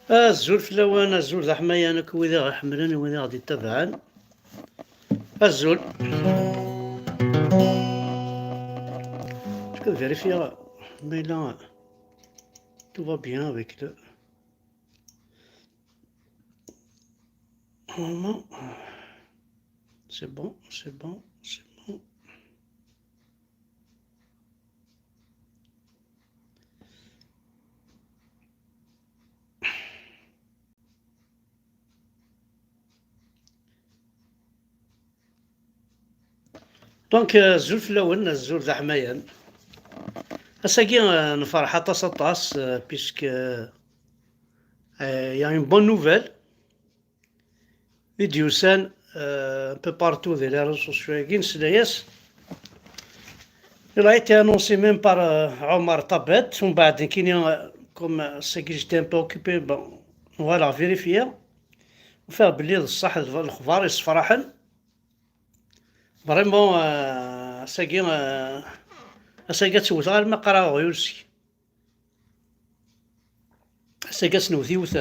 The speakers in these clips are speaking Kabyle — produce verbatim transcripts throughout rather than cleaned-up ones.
Azul fell-awen, azul d aḥmayan akk wid i ɣ-iḥemmlen, wid i ɣ-d-ittabaɛen. Azul. Je vais vérifier ma yella tout va bien avec le... Normalement, c'est bon, c'est bon, c'est bon. Donc, euh, azul fell-awen, azul d aḥmayan. Ass-agi, euh, nferḥ aṭas, aṭas, euh, puisque, euh, il y a une bonne nouvelle. I d-yusan, euh, un peu partout des réseaux sociaux-agi, nesla-yas. Il a été annoncé même par, euh, Omar Tabet. Umbeɛd nekkini, euh, comme, euh, c'est que j'étais un peu occupé, bon, voilà, vérifier. Ufiɣ belli d ṣṣeḥ, d lexbar yessefraḥen. Vraiment, euh, ass-agi, euh, ass-agi ad tt-wteɣ arma qqareɣ aɣyul seg. Ass-agi ad s-newwet yiwet,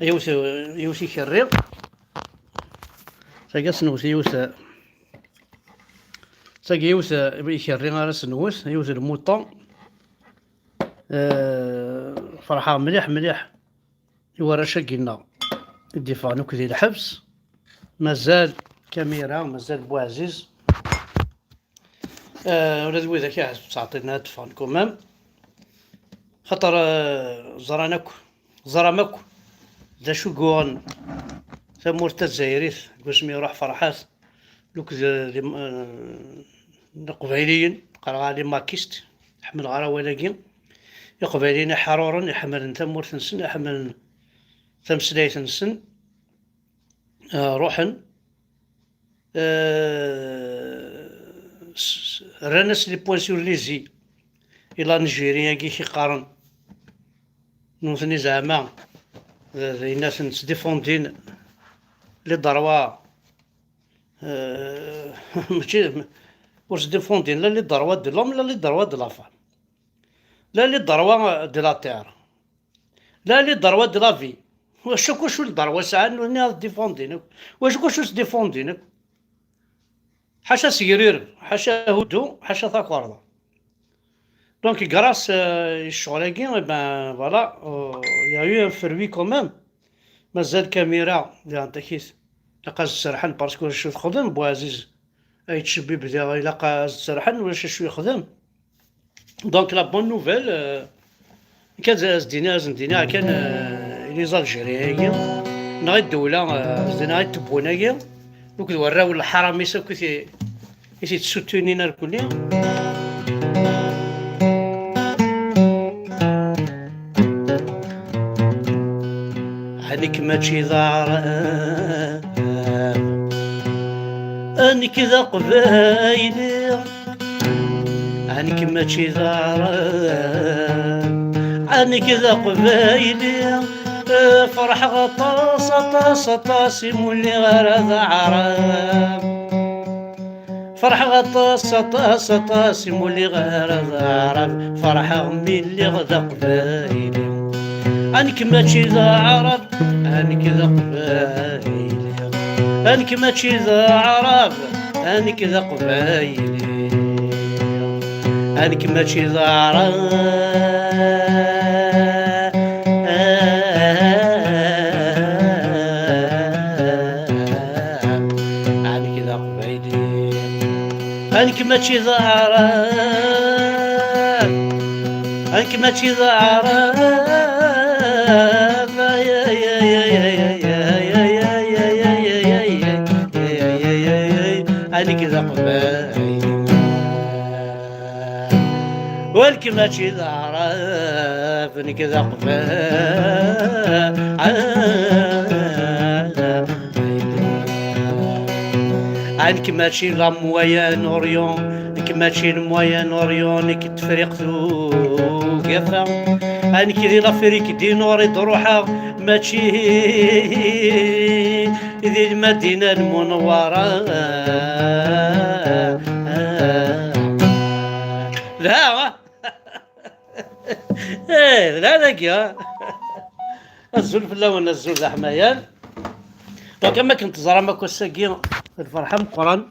yiwet, yiwet ikerri. Ass-agi ad s-newwet yiwet, ass-agi yiwet ikerri ara s-newwet, yiwet lmuṭa. Euh, ferḥeɣ mliḥ, mliḥ i warrac-agi-nneɣ i d-iffɣen akk di lḥebs. Mazal Kamira, mazal Buɛziz. Euh, ula d widak i ttɛeṭṭilen ad d-ffɣen quand même. Xaṭer, euh, ẓran akk, ẓram akk d acu i yuɣen tamurt tazzayrit deg wasmi iruḥ Ferḥat, luk d, d, euh, d Iqbayliyen, qqareɣ les makistes, ḥemmleɣ ara awal-agi. Iqbayliyen iḥaruren, iḥemmlen tamurt-nsen, iḥemmlen tameslayt-nsen, euh, ruḥen, euh, s-, s-, rran-as les points sur les i i l'Algérie-agi i qqaren. Nutni zeɛma d, d, yenna-ten ttdifundin les droits, euh, mačči, ur ttdifundin la les droits de l'homme, la les droits de la femme, la les droits de la terre, la les droits de la vie. Wacu, wacu les droits sɛan nutni ad ddifundin akk? Wacu, wacu ttdifundin akk? Ḥaca asegrireb, ḥaca ahuddu, ḥaca takerḍa. Donc, grâce, euh, i ccɣel-agi, eh ben, voilà, euh, il y a eu un fruit quand même. Mazal Kamira, diɣen takit, ilaq ad s-serḥen, parce que ulac acu texdem, Buɛziz, ay yettcebbib diɣ, ilaq ad s-serḥen, ulac acu yexdem. Donc, la bonne nouvelle, euh, nekk ad as-d-iniɣ, ad as-d-iniɣ kan, euh, i les Algériens-agi, neɣ i ddewla, euh, ad as-d-iniɣ i tewwun-agi, akked warraw n leḥram-is akk i t-, i t-yettsuttunin irkelli. Nekk mačči d Aɛrab, nekk d Aqbayli. Nekk mačči d Aɛrab, nekk d Aqbayli. Ferḥeɣ aṭas, aṭas, aṭas imi ur lliɣ ara d Aɛrab. Ferḥeɣ aṭas, aṭas, aṭas imi ur lliɣ ara d Aɛrab. Ferḥeɣ mi lliɣ d Aqbayli. Nekk mačči d Aɛrab, nekk d Aqbayli. Nekk mačči d Aɛrab, nekk d Aqbayli. Nekk mačči d Aɛrab, nekk d Aqbayli. Nekk mačči d Aɛrab, nekk mačči d Aɛrab. Nekk d Aqbayli. Ur nekk mačči d Aɛrab, nekk d Aqbayli. Nekk mačči la Moyen-Orient, nekk mačči le Moyen-Orient, nekk d Tefriqt Ugafa. Nekk di l'Afrique du Nord i d-ruḥeɣ, mačči di Lmadina Lmunawwara. Dha! Eh, d lɛada-agi, ha? Azul fell-awen, azul d aḥmayan. Donc, am akken teẓram akk, ass-agi d lferḥ ameqqran,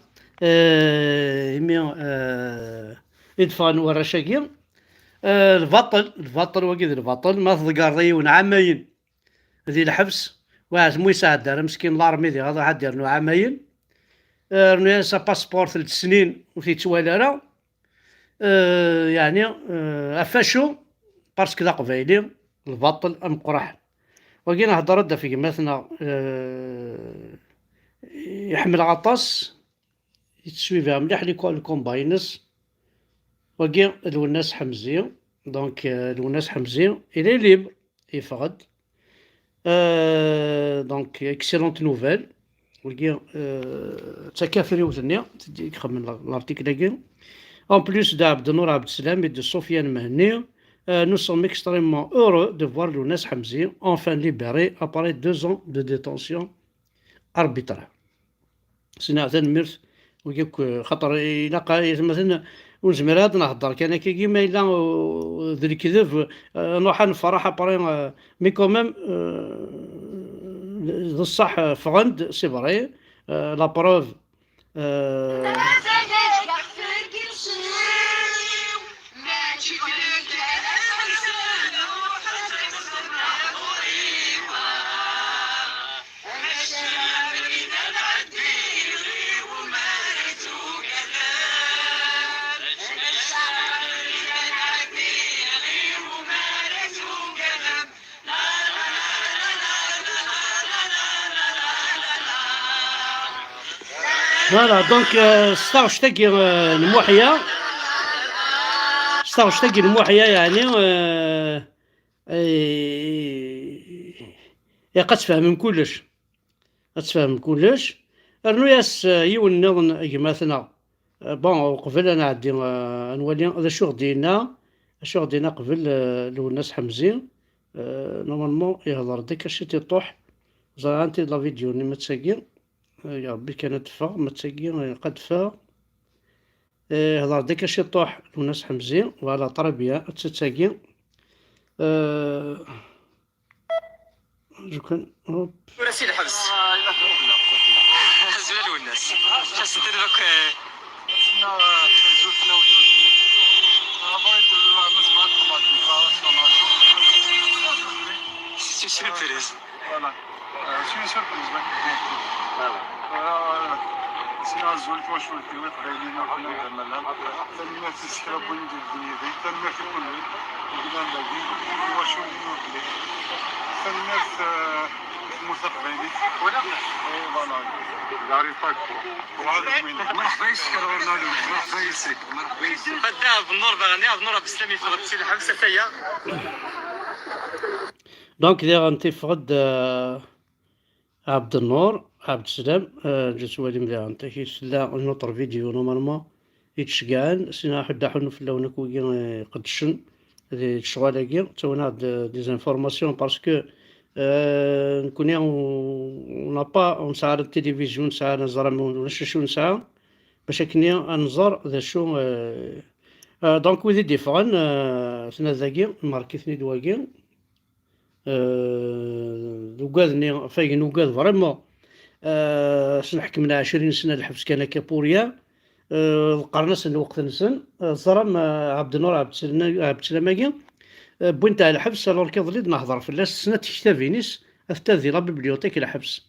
eh, imi, eh, i d-ffɣen warrac-agi. Eh, lbaṭel, lbaṭel, wagi d lbaṭel. Ma tḍeggreḍ yiwen ɛamayen di lḥebs, waɛzem ur yesɛedda ara meskin larmi diɣ ad ad d-yernu ɛamayen. Eh, rnu-yas apaspuṛ telt snin ur t-yettwali ara. Eh, yeɛni, eh, ɣef acu? Parce que d aqbayli, lbaṭel ameqqran. Wagi nehder-d ɣef gma-tneɣ, eh, iḥemmel aṭas, yettsuivi mliḥ les co-, les combats-ines. Wagi d Lwennas Ḥemzi. Donc, euh, Lwennas Ḥemzi, il est libre, yeffeɣ-d. Euh, donc, excellente nouvelle. Wagi, euh, d takafriwt-nni i ixedmen l'article-agi. En plus de Abdenour Abdeslam et de Sofiane Mhenni, euh, nous sommes extrêmement heureux de voir Lwennas Ḥemzi enfin libéré après deux ans de détention arbitraire. Sina tanemmirt, wigi akk, xaṭer ilaq, eh, مثلا, ur nezmir ad nehder kan akkagi, ma yella, uh, d lekdeb, uh, nruḥ ad nefreḥ après, uh, mais quand même, uh, d ṣṣeḥ, uh, ffɣen-d, c'est vrai, uh, la preuve, uh, Voilà, donc, euh, s taɣect-agi, euh, n Muḥya, s taɣect-agi n Muḥya, yeɛni, euh, eh, ilaq ad tfehmem kullec. Ad tfehmem kullec. Rnu-yas, eh, yiwen nniḍen, gma-tneɣ. Eh, bon, uqbel ad nɛeddi, eh, ad nwali d acu ɣ-d-yenna, acu ɣ-d-yenna qbel, eh, Lwennas Ḥemzi. Eh, normalement, ihḍer-d akka ciṭ iṭuḥ. Ẓriɣ anti d la vidéo-nni ma d tagi. Eh, ya Rebbi kan ad teffeɣ, ma d tagi, eh, ilaq ad teffeɣ. Eh, ihḍer-d akka ciṭuḥ Lwennas Ḥemzi. Voilà, très bien, ad tt-, tagi. Eh, Ju kan, hop. Ur as-ilḥebs. Azul a Lwennas. Ḥasen-ten akk, eh. C'est une surprise. Voilà. Euh, c'est une surprise, ouais. Voilà. Voilà. Sin azul twacult-iw iqbayliyen akk llan d amalan. Tanemmirt i Sekra n win d-yewwin yid-i. Tanemmirt i kunwi. Yellan dagi. Twacult-iw iqbayliyen. Tanemmirt, eh, i tmurt taqbaylit. Eh, voilà. J'arrive pas à croire. Voilà. Merḥba yes-k, Ronaldo. Merḥba yes-k. Merḥba yes-k. Xeddaɛ Bennour daɣen, Bennour Abdeslam yeffeɣ-d si lḥebs, ataya. Donc, diɣen tifeɣ-d, eh, Abdennur Abdeslam, eh, ǧǧet walim diɣen, takit tella une autre vidéo, normalement, yettceggɛen, sina ḥedd aḥunnu fell-awen akk wigi, eh, iqeddcen di lecɣal-agi, ttawin-aɣ-d, eh, des informations, parce que, eh, nekkni, on, on n'a pas, on nesɛa ara télévision, nesɛa ara neẓra, ma ulac acu nesɛa, bac akken ad nẓer d acu, eh, eh, donc wid i d-iffɣen, eh, tnad dagi, mark-iten-id wagi, eh, d ugad-nni, fagen ugad vraiment, eh, sen-ḥekmen ɛecrin sna lḥebs kan akka pour rien, eh, ḍeqqren-asen lweqt-nsen, eh, teẓram, eh, Ɛebdennur Ɛebdeslam-, Ɛebdeslam-agi, eh, wwin-t ɣer lḥebs, alors iḍelli d-nehder fell-as, tesna tektabin-is, atent-a di la bibliothèque n lḥebs.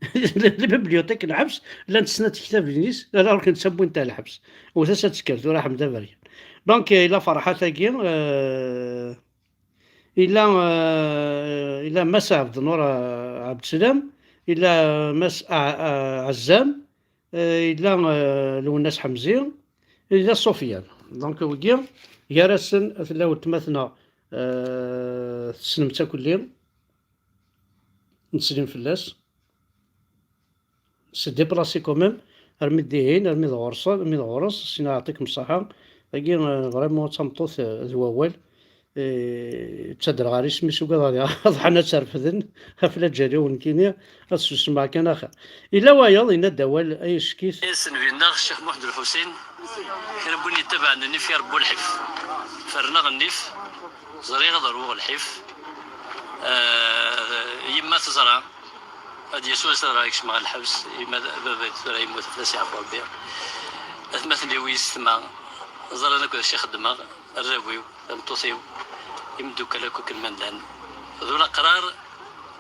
La bibliothèque n lḥebs, llant snat tektabin-is, alors que netta wwin-t ɣer lḥebs. Wwet-as ad tekker, tura ḥmed aberyan. Donc, eh, illa Ferḥat-agi, eh, illa, eh, illa Mass Ɛebdennur, eh, Ɛebdeslam, illa Mass A-, A-, Ɛezzam, eh, illa, eh, Lwennas Ḥemzi, illa Sofiane. Donc, wigi, gar-asen, tella weltma-tneɣ, eh, tessnem-tt akk-lli, neslim fell-as. Se déplacer quand même, armi d dihin, armi d ɣur-s, armi d ɣur-s, sina yeɛṭikem ṣṣeḥḥa. Tagi, eh, vraiment d tameṭṭut, eh, d wawal. Eh, ttadreɣ ɣer isem-is, ugadeɣ ad aḍḥan ad tt-refden ɣef laǧal-iw nekkini, ad susmeɣ kan axir. Yella wayeḍ, yenna-d awal, ay ackit. Asenbi-nneɣ Ccix Muḥend Lḥusin, kra n win yettabaɛen nnif, irebbu lḥif. Ferneɣ nnif, ẓriɣ ad ṛwuɣ lḥif. Eh, Ma teẓra, ad d-yas ur as-teḍra yekcem ɣer lḥebs, ima d baba tura yemmut, fell-as yeɛfu Rebbi. Atmaten-iw yessetma ẓran akk d acu i xeddmeɣ, arraw-iw, tameṭṭut-iw, imeddukal akk akken ma llan. D ulaqrar,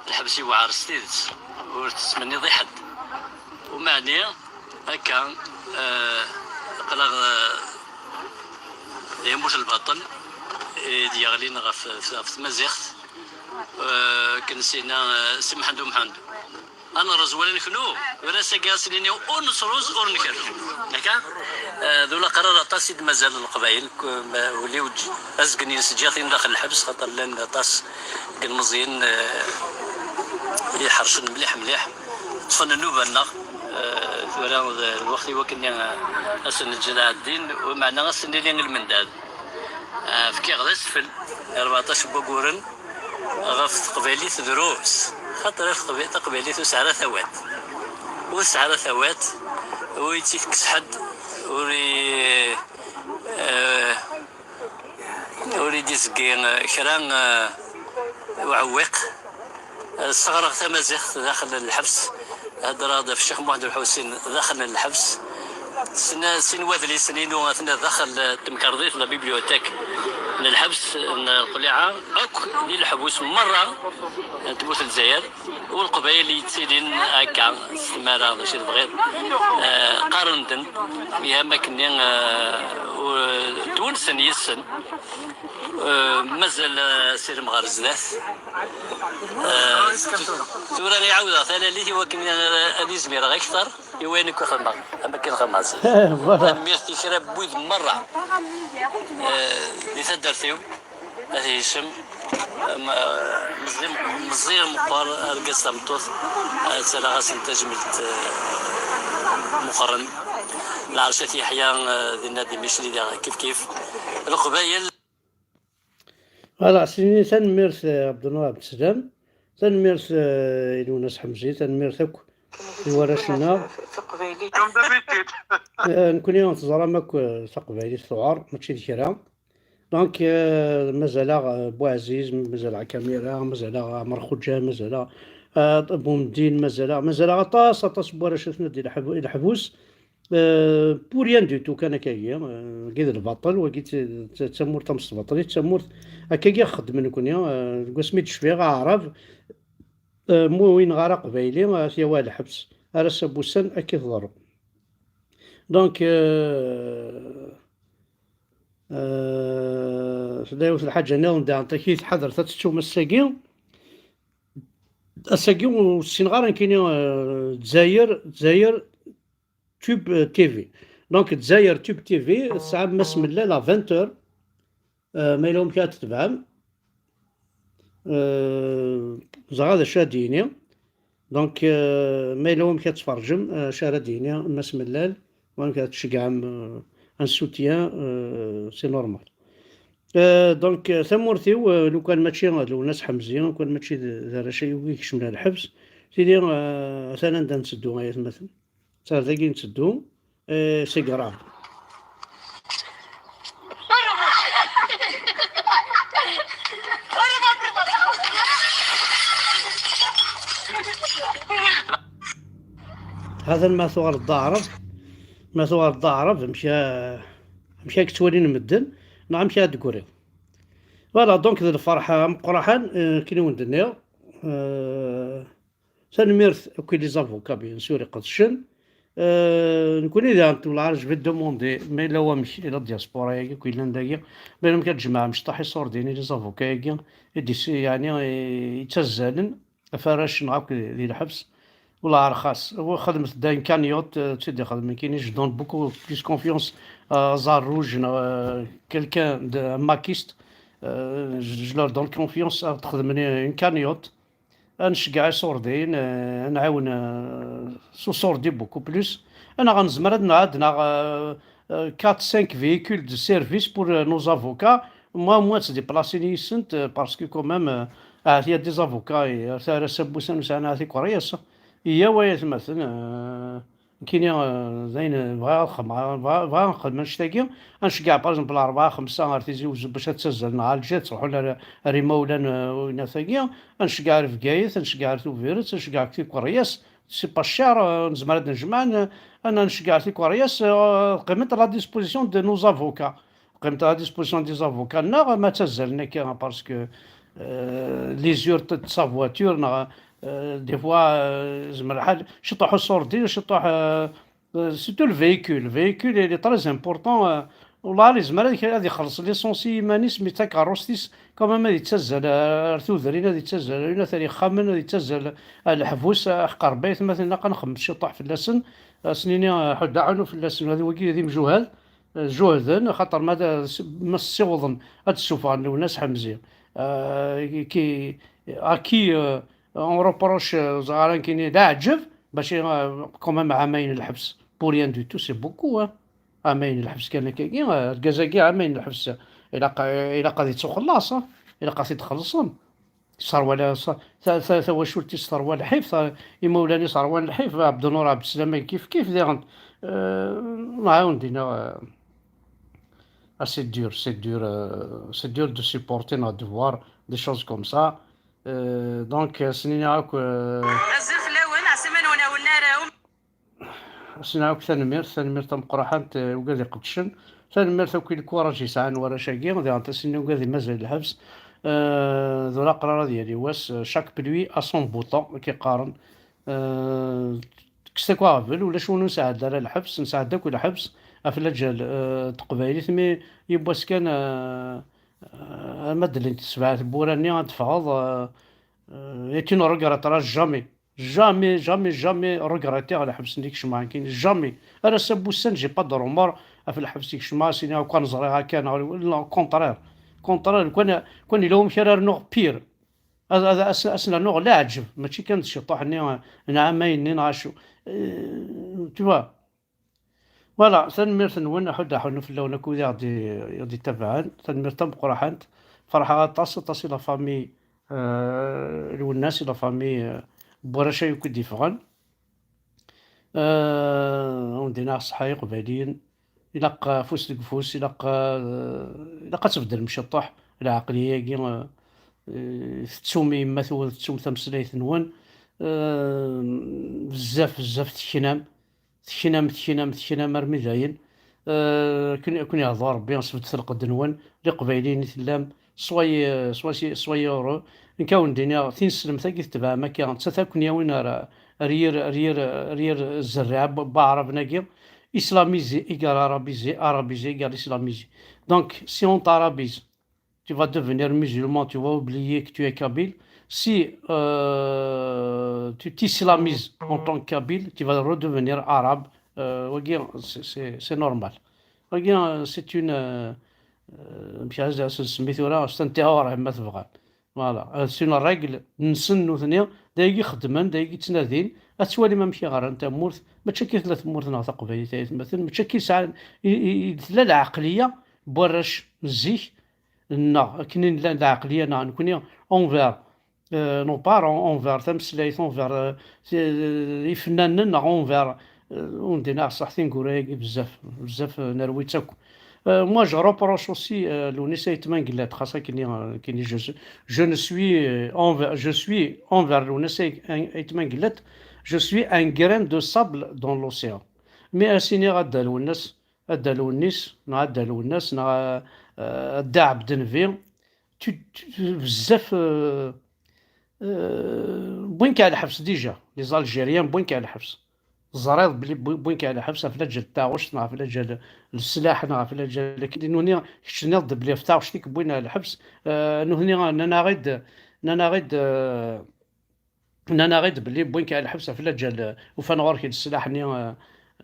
lḥebs yewɛer s tidet, ur tettmenniḍ i ḥedd. Umeɛni, akka, eh, aql-aɣ, eh, d yamut lbaṭel i d-yeɣlin ɣef, ɣef tmaziɣt, eh, akken s-yenna, eh, Si Mḥend Umḥend. Ad nrez wala neknu, wala s-agi ad s-nini ur nesruz, ur nkerru. Akka? Eh, d ulaqrar aṭas i d-mazal Leqbayel, k-, ma-, ul-iw ǧ-, azgen-ines ǧǧiɣ-t-in daxel lḥebs, xaṭer llan aṭas n yilmeẓyen, eh, iḥercen mliḥ mliḥ, ṭṭfen nnuba-nneɣ. Eh, tura d lweqt i wakken, eh, ad sen-neǧǧ ad ɛeddin, meɛna ad sen-nili i lmendad. Eh, fkiɣ d asfel i rbeɛṭac n waguren ɣef teqbaylit drus, xaṭer teqba-, taqbaylit ur tesɛi ara tawat. Ur tesɛi ara tawat, ur i tt-itekkes ḥedd, ur i, eh, ur i d-izeggi, eh, kra, eh, uɛewwiq. Eh, sseɣreɣ tamaziɣt daxel n lḥebs. Heddreɣ-d ɣef Ccix Muḥend Lḥusin daxel n lḥebs. Sin, sin wadlisen-inu atna daxel n temkarḍit, la bibliothèque n lḥebs n Lqliɛa, akk di leḥbus merra n tmurt n Lezzayer. U Leqbayel yettilin akka s tmara, d acu i tebɣiḍ? Eh, qqaren-ten, ihi am akken-nni, eh, u-, twensen yis-sen. Eh, mazal, eh, asirem ɣer zdat. Eh, tura i ɛawdeɣ talalit i wakken ad izmireɣ akter i wayen akk i xedmeɣ, am akken xedmeɣ zik. Voilà. Tanemmirt i kra n wid merra, eh, di taddart-iw, At Yisem, am-, meẓẓi, meẓẓi meqqer, argaz tameṭṭut, eh, ttarraɣ-asen tajmilt, eh, meqqren. Lɛerc At Yeḥya, eh, dinna di Micli, diɣ kif kif. Leqbayel. Voilà, s-nini tanemmirt, eh, Ɛebdennur Ɛebdeslam, tanemmirt, eh, i Lwennas Ḥemzi, tanemmirt akk i warrac-nneɣ. Comme d'habitude. Eh, nekkni teẓram akk, eh, taqbaylit tuɛer, mačči d kra. Donc, eh, mazal-aɣ, eh, Buɛziz, mazal-aɣ Kamira, mazal-aɣ Ɛmer Xuǧa, mazal-aɣ, eh, Bumdin, mazal-aɣ, mazal-aɣ aṭas, aṭas n warrac atna di leḥbu-, i leḥbus. Eh, pour rien du tout, kan akkagi, eh, wagi d lbaṭel, wagi d, d, d tamurt tamesbaṭlit, d tamurt akkagi xeddmen nekkni, eh, deg wasmi d-cfiɣ aɛrab, eh, mu yenɣa ara aqbayli, eh, ad t-yawi ɣer lḥebs, ar ass-a n wussan akka i tḍerru. Donc, eh, eh, tella yiwet lḥaǧa nniḍen daɣen, taki tḥadret ad tettum ass-agi. Ass-agi ur ssineɣ ara nekkini, eh, Dzayer, Dzayer Tube, eh, T V. Donc, Dzayer Tube T V, tesɛam Mass Mellal à vingt heures. Eh, ma yella wamek ad tetebɛem, eh, ẓra d acu ad d-yini. Donc, eh, ma yella wamek ad tferǧem, eh, acu ara d-yini Mass Mellal, wamek ad tceggɛem, eh, un soutien, eh, c'est normal. Eh, donc, eh, tamurt-iw, eh, lukan mačči d Lwennas Ḥemzi, lukan mačči d, d arrac-agi i ikecmen ar lḥebs, tili, eh, atan anda netteddu, ay atmaten. Tar dagi netteddu, eh, c'est grave. Hatan ma tuɣaleḍ d aɛrab, ma tuɣaleḍ d aɛrab, amek a-, amek ad k-ttwalin medden, neɣ amek ad d-tegriḍ? Voilà, donc d lferḥ ameqqran, eh, akken i wen-d-nniɣ. Eh, tanemmirt akk i les avocats, bien sûr, iqedcen. Eh, nekkni daɣen, tewleɛ, je vais demander, ma yella wamek, i la diaspora-agi akk yellan dagi, ma yella wamek ad tjemɛem cṭaḥ iṣurdiyen i les avocats-agi, i d-is-, yeɛni, i, yettazzalen ɣef warrac-nneɣ akk di, di lḥebs, wala rxas. Xedmet-d une cagnotte, eh, d tid ixedmen kini, je donne beaucoup plus confiance à Zarrouj neɣ, eh, quelqu'un de, un maquiste, eh, je, je leur donne confiance ad xedmen une cagnotte. Ad nceggeɛ iṣurdiyen, eh, ad nɛawen, eh, s uṣurdi beaucoup plus. Ad neɣ nezmer ad nɛad neɣ, eh, eh, quatre, cinq véhicules de service pour, eh, nos avocats. Moi, moi, ad se déplacer yis-sent, eh, parce que quand même, eh, ahat il y a des avocats, eh, ar tara Sabusan ur sɛin ara tikerriyas. Yyaw ay atmaten, eh, Nekkini, eh, d ayen bɣiɣ ad xedmeɣ, bɣiɣ, bɣiɣ ad nexdem annect-agi, ad nceggeɛ, par exemple, rebɛa, xemsa ar Tizi Uzzu bac ad ttazzalen ɣer Lezzayer, ad ttruḥun ar, ar imawlan, eh, uyennat-agi, ad nceggeɛ ar Bgayet, ad nceggeɛ ar Tubiret, ad nceggeɛ ar Tikeryas, c'est pas cher, eh, nezmer ad d-nejmeɛ, eh, ad nceggeɛ ar Tikeryas, eh, qqiment à la disposition de nos avocats. Qqiment à la disposition des avocats, neɣ ma ttazzalen akka, parce que, euh, l'usure de, de sa voiture, neɣ, euh, des fois, euh, zmer lḥal, ciṭuḥ usurdi, ciṭuḥ, euh, euh, surtout le véhicule. Le véhicule, il est très important, euh, والله yezmer ad, ad ixelleṣ l'essence i yiman-is, mi d takeṛṛust-is, quand même, ad yettazzal ar tudrin, ad yettazzal ar unat ar yexxamen, ad yettazzal ar leḥbus, aḥeqq Rebbi, aytmaten, ilaq ad nxemmem ciṭuḥ fell-asen, ad sen-nini, euh, ḥudd aɛunu fell-asen, ad wagi d imjuhad. Juhden, xaṭer ma d, ma ssiwḍen ad d-ssufɣen Lwennas Ḥemzi, euh, qui, à qui, euh, on reproche, euh, ẓɣara nekkini d aɛǧeb, mačči, euh, quand même ɛamayen n lḥebs, pour rien du tout, c'est beaucoup, hein. Ɛamayen n lḥebs kan akkagi, euh, argaz-agi ɛamayen n lḥebs, ilaq, ilaq ad yettuxellas, hein. Ilaq ad t-id-xellṣen. Terwa la-, ta-, ta-, tawacult-is terwa lḥif, ta-, imawlan-is ṛwan lḥif, Ɛebdennur Ɛebdeslam kif kif diɣen. Euh, nɛawen dina, euh, ah, c'est dur, c'est dur, euh, c'est dur de supporter, neɣ de voir des choses comme ça. Euh, donc, euh, s-nini akk, euh, Azul fell-awen, ɛsima-nwen a wennar. As-nini akk tanemmirt, tanemmirt tameqqraḥant, eh, i wigad iqeddcen. Tanemmirt akk i lkuraǧ yesɛan warrac-agi, diɣen tasinni i wigad i mazal lḥebs. Eh, d ur aqrar ad yali wass, eh, chaque pluie a son beau temps, akka i qqaren. Eh, tekkes akk aɣbel, ulac win ur nesɛedda ara lḥebs, nesɛedda akk lḥebs ɣef laǧal, eh, n teqbaylit, mi yiwwas kan, eh, eh, ama d-llint sebɛa tewwura-nni ad d-teffɣeḍ, eh, eh, et tu ne regretteras jamais. Jamais, jamais, jamais regretter lḥebs-nni kecmeɣ nekkini, jamais. Ar ass-a n wussan, j'ai pas de remords ɣef lḥebs i kecmeɣ, sini akk ur ẓriɣ akka, neɣ, non, au contraire. Au contraire, lukan, lukan yella wamek ara rnuɣ pire. Ad, ad, as, as nernuɣ leɛǧeb, mačči kan d ciṭuḥ-nni, n ɛamayen-nni neɣ acu. Euh, tu vois. Voilà, tanemmirt-nwen, aḥudd aḥunnu fell-awen akk wid i aɣ-d-, i aɣ-d-itabaɛen. Tanemmirt tameqqraḥant. Ferḥeɣ aṭas, aṭas i la famille, euh, Lwennas, i la famille, euh, n warrac-a akk i d-yeffɣen. Euh, ad wen-d-iniɣ ṣṣeḥḥa i Iqbayliyen. Ilaq, euh, afus deg ufus, ilaq, euh, ilaq ad tbeddlem ciṭuḥ lɛeqliya-agi, euh, euh, tettum yemma-twen, tettum tameslayt-nwen, euh, bezzaf, bezzaf teknam. Teknam, teknam, teknam armi dayen. Euh, kun, kun yeɛḍu Rebbi, sbeddet lqedd-nwen, d Iqbayliyen i tellam, soyez, euh, soyez, soyez heureux. Nekk ad wen-d-iniɣ, tineslemt-agi tetebɛem akka, nettat ad ken-yawin ar, ar yir, ar yir, ar yir zerriɛa n waɛraben-agi. Islamisé égale arabisé, arabisé égale islamisé. Donc, si on t'arabise, tu vas devenir musulman, tu vas oublier que tu es kabyle. Si, euh, tu t'islamises en tant que kabyle, tu vas redevenir arabe. Euh, wagi, c'est, c'est, c'est normal. Wagi, euh, c'est une, euh, euh, amek ara s-nsemmi tura, c'est un théorème, ma tebɣam. Voilà. Euh, c'est une règle, nsen nutni, d ayagi xeddmen, d ayagi ttnadin, ad twalim amek i ɣran tamurt, mačči akka tella tmurt neɣ taqbaylit ay atmaten, mačči akka i sɛan, i, i, i tella lɛeqliya n warrac n zik, neɣ akken i nella d lɛeqliya-nneɣ nekkni envers, euh, nos parents, envers tameslayt, envers, euh, ti-, ifennanen, neɣ envers, euh, ur ndineɣ ṣṣeḥ tineggura-agi bezzaf, bezzaf, euh, nerwi-tt akk. Euh, moi, je reproche aussi, euh, Lewnis Ayt Mengellat, xas akken, euh, akken je, je ne suis, euh, envers, je suis envers Lewnis Ay-, Ay-, Ayt Mengellat, je suis un grain de sable dans l'océan. Mi as-iniɣ a Dda Lwennas, a Dda Lwennis, neɣ a Dda Lwennas, neɣ a, a Dda Ɛebdenbi, tu, tu, bezzaf, euh, euh, wwin-k ar lḥebs déjà. Les Algériens wwin-k ar lḥebs. Teẓriḍ belli wwi-, wwin-k ar lḥebs ɣef laǧal n taɣect, neɣ ɣef laǧal n leslaḥ, neɣ ɣef laǧal, akken nuni, kečč tenniḍ-d belli ɣef taɣect i k-wwin ar lḥebs. Euh, nutni nnan-aɣ-id, nnan-aɣ-id, euh, nnan-aɣ-id belli wwin-k ar lḥebs ɣef laǧal, ufan ɣur-k leslaḥ-nni, euh,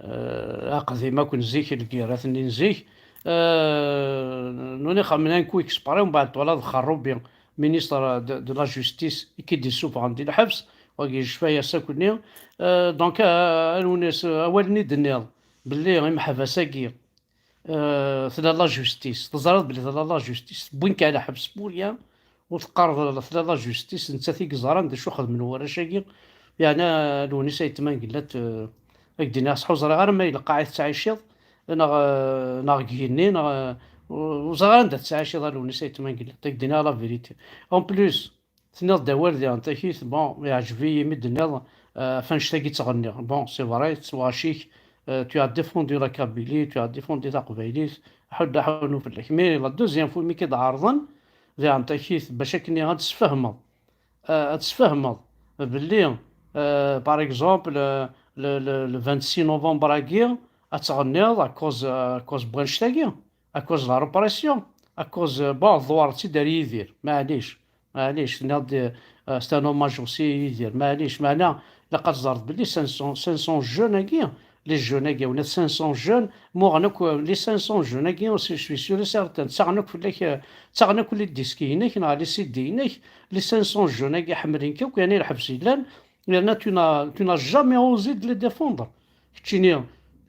euh, aqdim akk n zik, lgirat-nni n zik. Euh, nuni xemmen un coup exprès, umbeɛd twalaḍ Xerrubi, ministre de, de la justice, i k-id-issufɣen di lḥebs, wagi yecfa-yas akk-nni. Euh, donc, euh, a Lewnis, euh, awal-nni d-tenniḍ, belli imeḥbas-agi, euh, tella la justice. Teẓriḍ belli tella la justice. Wwin-k ar lḥebs pour rien, ur teqqareḍ tella la justice. Nettat i yeẓran d acu xedmen warrac-agi. Yeɛni, a Lewnis Ayt Mengellat, euh, Ad k-d-iniɣ, sḥu ẓriɣ ara ma i lqaɛ i tettɛiciḍ, neɣ, eh, neɣ deg yigenni, neɣ, eh, ur ẓriɣ anda tettɛiciḍ a Lewnis Ayt Mengellat. Ad k-d-iniɣ la vérité. En plus, tenniḍ-d awal diɣen takit, bon, yeɛǧeb-iyi mi d-tenniḍ, eh, ɣef annect-agi ttɣenniɣ. Bon, c'est vrai, tettwaɣ-ik, eh, tu as défendu la Kabylie, tu as défendu taqbaylit, ḥudd aḥunu fell-ak. Mais la deuxième fois mi k-id-ɛerḍen, diɣen takit, bac akken ad d-tesfehmeḍ, eh, ad d-tesfehmeḍ belli, eh, par exemple, eh, le, le, le vingt-six novembre-agi ad tɣenniḍ à cause, à cause n wannect-agi, à cause de la répression, à cause, eh, bon, tḍewreḍ-tt-id ar Yidir, maɛlic, maɛlic, tenniḍ-d, eh, c'est un hommage aussi à Yidir, maɛlic, meɛna ilaq ad teẓreḍ belli cinq cents, cinq cents jeunes-agi, les jeunes-agi, on a cinq cents jeunes, muɣen akk, eh, les cinq cents jeunes-agi, je suis sûr et certain, ttaɣen akk fell-ak, eh, ttaɣen akk les disques-inek, neɣ les C D-inek, les cinq cents jeunes-agi ḥemmlen-k akk, yani lḥebs yellan, yerna tu n'as, tu n'as jamais osé de les défendre. Keččini,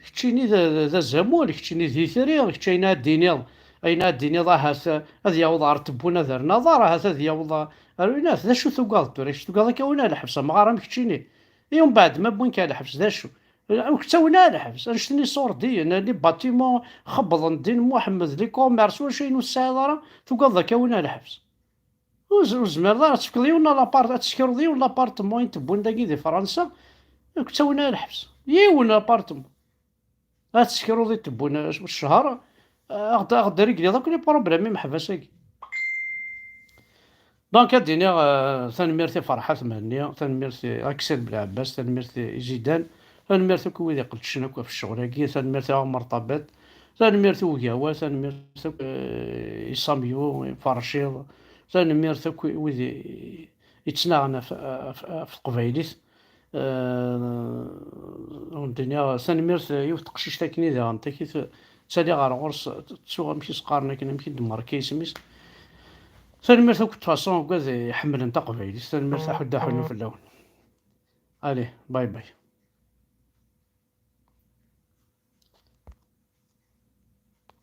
keččini d, d, d azamul, keččini d itri, kečč ayen ad d-tiniḍ, ayen ad d-tiniḍ ahat ad yaweḍ ɣer Tebbunin ad rren aḍar, ahat ad yaweḍ ɣer winat. D acu tugadeḍ tura? Kečč tugadeḍ ad k-awin ɣer lḥebs, amɣar am keččini. I umbeɛd ma wwin-k ɣer lḥebs, d acu? Ur k-ttawin ara lḥebs. Annect-nni iṣurdiyen, les bâtiments xebbḍen ddin Muḥemmed, les commerces, wacu ayen ur tesɛiḍ ara, tugadeḍ ad k-awin ɣer lḥebs. Ur z-, ur zmireḍ ara ad tefkeḍ yiwen lapart-, ad teskreḍ yiwen l'appartement i n-tewwin dagi di Fransa, ur k-ttawin ara lḥebs. Yiwen l'appartement. Ad teskreḍ i n-tewwin ccher, ad ɣ-d-, ad ɣ-d-regliḍ akk les problèmes imeḥbas-agi. Donc, ad d-iniɣ, eh, tanemmirt i Ferḥat Mhenni, tanemmirt i Aksel Belɛebbas, tanemmirt i Zidan, tanemmirt akk i wid iqeddcen akk ɣef ccɣel-agi, tanemmirt i Ɛumer Ṭabat, tanemmirt i Ugawa, tanemmirt akk, eh, i Samyu, i Ferciḍ, tanemmirt akk i wid i, yettnaɣen ɣef, ɣef, ɣef teqbaylit. Eh, ur d-iniɣ tanemmirt, yiwet teqcict akken i daɣen, takit, ttaliɣ ɣer ɣur-s, ttuɣ amek i s-qqaren akken, amek i d-merka isem-is. Tanemmirt akk, de toute façon, uggad iḥemmlen taqbaylit. Tanemmirt, aḥuddu aḥunnu fell-awen. Allez, bye bye.